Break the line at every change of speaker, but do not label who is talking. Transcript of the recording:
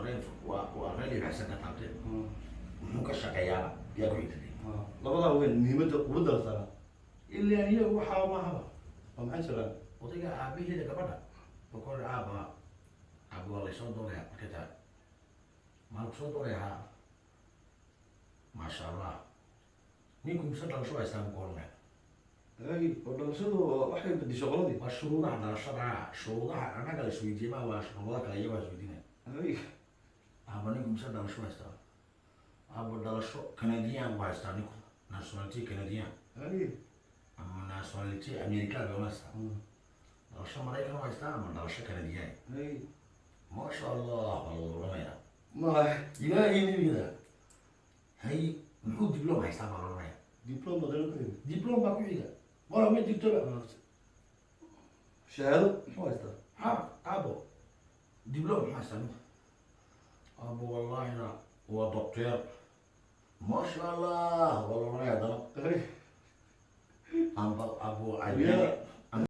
Reer waa reer Libaaxsan ka taabteen. Muxuu ka shaqeeyaaba yaa ku xigtay?
Labadaa weyn muhiimadda quwadda la saaraa.
Ilaan iyagu waxaa maahaba.
Waa maxay jiraan?
Odayga aabaheeda gabadha boqol aaba aaba waa laysoo doonaya. Markay tahay maa kusoo doonaya? Haa, maasha Allah. Ninku mise dhalasho haystaa buu ku oranaya.
Ay, oo dhalashadu waxay bedisho qoladii.
Waa shuruudaha dhalashada, shuruudaha annaga la isweydiiyey ma waa shuruudo kale iyagoo isweydiinaya. Aaba, ninku mise dhalasho haystaa? Aaba, dhalasho Canadian buu haystaa ninku, nationality Canadian ama nationality American buu haystaa. Dhalasho Maraykan u haystaa ama dhalasho Canadian. Maasha Allah baa la oranaya.
Ma
Ilaahay nebigada hay, muxuu diploma haystaa baa la oranaya.
Diploma dana ku yimid.
Diploma baa ku xiga, wala ma jirtoba.
Shahaado muxuu haystaa?
Ha, aabo, diploma muxuu haystaa ninku? Aabo, wallahina waa doctor. Maasha Allah baa la oranaya haddana. Amba abo.
Yeah.